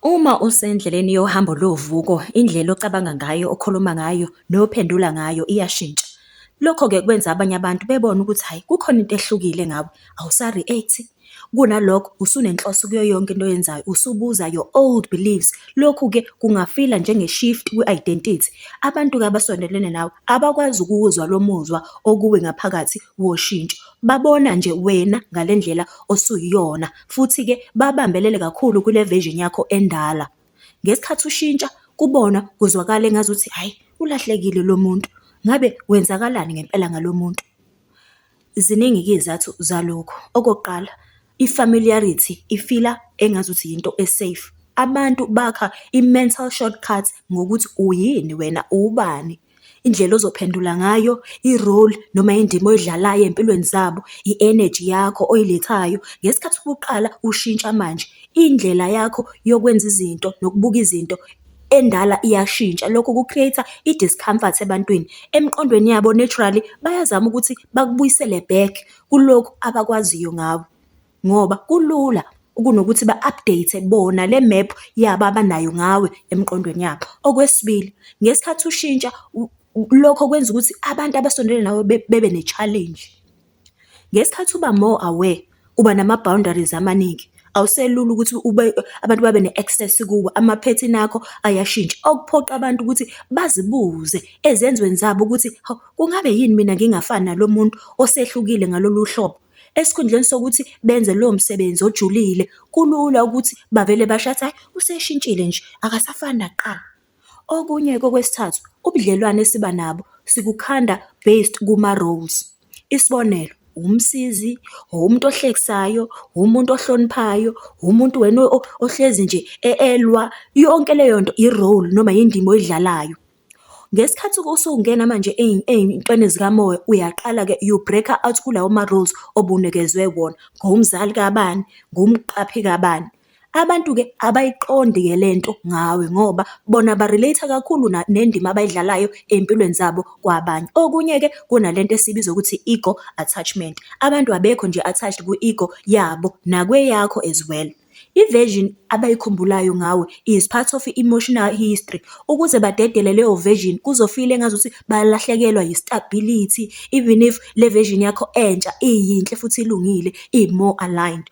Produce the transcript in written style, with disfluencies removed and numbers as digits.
Uma usendleleni yohambo lovuko, indlela ocabanga ngayo, okhuluma ngayo, nophendula ngayo iyashintsha. Lokho-ke kwenza abanye abantu bebone ukuthi hhayi kukhona into ehlukile ngawe, awusa-react-i, kunalokho usunenhloso kuyo yonke into oyenzayo, usubuza your old beliefs. Lokhu-ke kunga-feel-a njenge-shift kwi-identity. Abantu-ke abasondelene nawe abakwazi ukuwuzwa lo muzwa okuwe ngaphakathi woshintsho. Babona nje wena ngale ndlela osuyiyona, futhi-ke babambelele kakhulu kule version yakho endala. Ngesikhathi ushintsha kubona kuzwakala engazuthi hhayi ulahlekile lo muntu, ngabe kwenzakalani ngempela ngalo muntu? Ziningi-ke iy'zathu zalokhu. Okokuqala, i-familiarity i-feel-a engazuthi yinto e-safe. Abantu bakha i-mental shortcut ngokuthi uyini wena, ubani, indlela ozophendula ngayo, i-role noma indima oyidlalayo ey'mpilweni zabo, i-energy yakho oyilethayo. Ngesikhathi ubuqala ushintsha manje, indlela yakho yokwenza izinto nokubuka izinto endala iyashintsha. Lokho ku-create-a i-discomfort ebantwini. Emiqondweni yabo naturally bayazama ukuthi bakubuyisele back kulokhu abakwaziyo ngawe, ngoba kulula kunokuthi ba-update bona le mephu yabo abanayo ngawe emqondweni yabo. Okwesibili, ngesikhathi ushintsha lokho kwenza ukuthi abantu abasondelene nawe bebe ne-challenge. Ngesikhathi uba more aware, uba nama-boundaries amaningi. Awuselula ukuthi ube abantu babe ne-access kuwe, amaphethini akho ayashintsha. Okuphoqa abantu ukuthi bazibuze ezenzweni zabo ukuthi, hawu kungabe yini mina ngingafani nalo muntu osehlukile ngalolu hlobo? Esikhundleni sokuthi benze lowo msebenzi ojulile, kulula ukuthi bavele basho athi, hhayi useshintshile nje akasafani nakuqala. Okunye-ke okwesithathu, ubudlelwane esiba nabo sikukhanda based kuma-roles. Isibonelo, umsizi, umuntu ohlekisayo, umuntu ohloniphayo, umuntu wena ohlezi nje elwa, yonke leyo nto i-role noma indima oyidlalayo. Ngesikhathi usungena manje ey'ntweni zikamoya, uyaqala-ke you break-a out kulawo ma-roles obunikezwe wona, ngumzali kabani, ngumqaphi kabani. Abantu-ke abayiqondi-ke lento ngawe ngoba bona ba-relate-a kakhulu nendima abayidlalayo ey'mpilweni zabo kwabanye. Okunye-ke kunalento esiyibiza ukuthi ego attachment. Abantu abekho nje attached kwi-ego yabo nakweyakho as well. I-version abayikhumbulayo ngawe is part of i-emotional history. Ukuze badedele leyo version kuzo-feel-a engazuthi balahlekelwa i-stability, even if le version yakho entsha iyinhle futhi ilungile, i-more aligned.